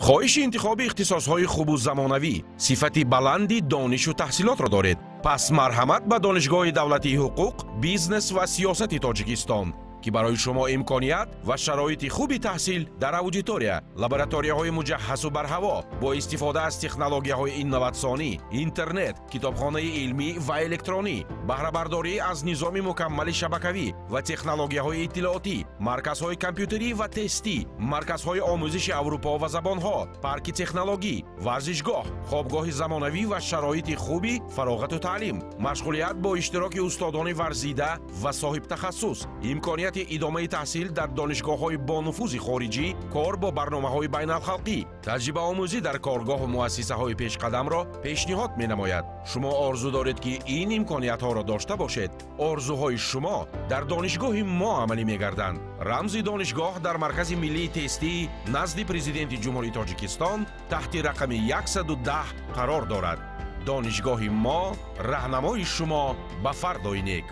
Хоҳиши интихоби ихтисосҳои хубу замонавӣ, сифати баланди донишу таҳсилотро доред? Пас марҳамат ба Донишгоҳи давлатии ҳуқуқ, бизнес ва сиёсати Тоҷикистон, ки барои шумо имконият ва шароити хуби таҳсил дар аудитория, лабораторияҳои муҷаҳҳазу барҳаво бо истифода аз технологияҳои инноватсионӣ, интернет, китобхонаи илмӣ ва электронӣ, баҳрабардорӣ аз низоми мукаммали шабакавӣ ва технологияҳои иттилоотӣ, марказҳои компютерӣ ва тестӣ, марказҳои омӯзиши Аврупо ва забонҳо, парки технологӣ, варзишгоҳ, хобгоҳи замонавӣ ва шароити хуби фароғату таълим, машғулият бо иштироки устодони варзида ва соҳибтахассус, имконияти идомаи таҳсил дар донишгоҳҳои бонуфузи хориҷӣ, кор бо барномаҳои байналхалқӣ, таҷрибаомӯзӣ дар коргоҳу муассисаҳои пешқадамро пешниҳод менамояд. Шумо орзу доред, ки ин имкониятҳоро дошта бошед? Орзуҳои шумо дар донишгоҳи мо амалӣ мегарданд. Рамзи донишгоҳ дар Маркази миллии тестӣ назди Президенти Ҷумҳурии Тоҷикистон таҳти рақами 110 қарор дорад. Донишгоҳи мо, раҳнамои шумо ба фардои нек.